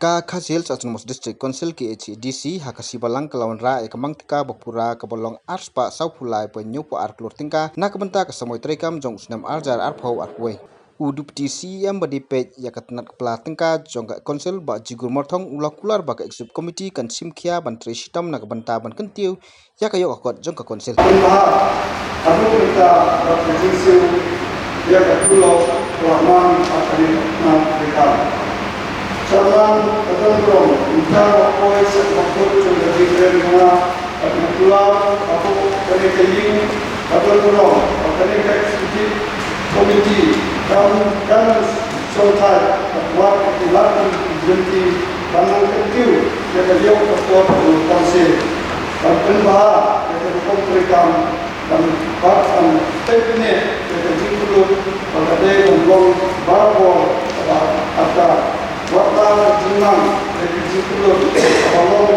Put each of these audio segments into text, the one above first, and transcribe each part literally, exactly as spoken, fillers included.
Ka Khasi Hills Autonomous District Council, K H A D C, ha ka sngi Balang ka la wanrah ïa ka mang tyngka ba pura kaba long arspah sawphew lai point hynñiewphew ar klur tyngka na ka bynta ka samoi treikam jong u snem arhajar arphew arphew wei. U Deputy C E M ba dei peit ïa ka tnat kylla tyngka jong ka Council, Bah Jigur Myrthong, u la kular ba ka Executive Committee kan shim khia ban trei shitom na ka bynta ban kyntiew ïa ka ïoh ka kot jong ka Council. Pynbha haduh mynta bad ka jingsiew ïa ka tulop ka la man ha kane ka tnat treikam. Chairman ka don burom, mynta ka poi sha ka bakut jong ka jingkren jong nga, bad nga kular hapoh kane ka ïing ka don burom ba kane ka Executive Committee kan, kan shongthait bad wad ïa ki lad ki lynti ban nang kyntiew ïa ka ïoh ka kot jong ka Council. Ban pynbha ïa ka rukom treikam ban, bad ban pynbha ïa ka jingkyllut ba ka dei ban long barabor kaba artat. Wat la ka jingnang ïa ka jingkyllut kaba long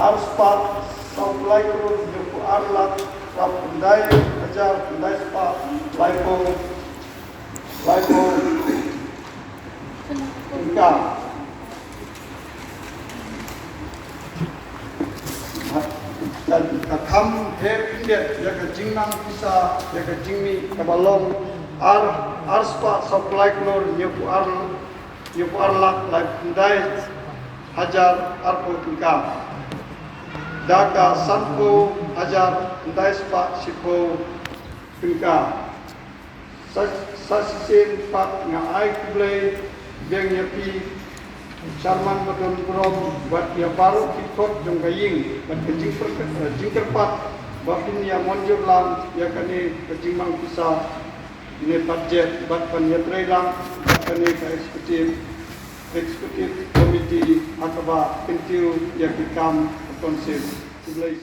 arspah sawphew lai klur hynñiewphew ar lak khyndai hajar khyndai spah laiphew, laiphew tyngka. Ka, ka kham her khyndiat ïa ka jingnang pisa ïa ka jingmih kaba long ar, arspah sawphew lai klur hynñiewphew ar, hynñiewphew ar lak laiphew khyndai hajar arphew tyngka. Da ka sanphew hajar khyndai spah shiphew tyngka. Sa, sa shisien pat nga ai khublei biang ïa phi Chairman ba don burom bad ïa baroh ki kot jong ka ïing bad ka jingpyrkhat, jingkyrpad ba phin ïa mynjur lang ïa kane ka jingmang pisa ne budget bad ban ïatrei lang bad kane ka Executive, Executive Committee ha kaba kyntiew ïa ki kam ka Council. Khublei.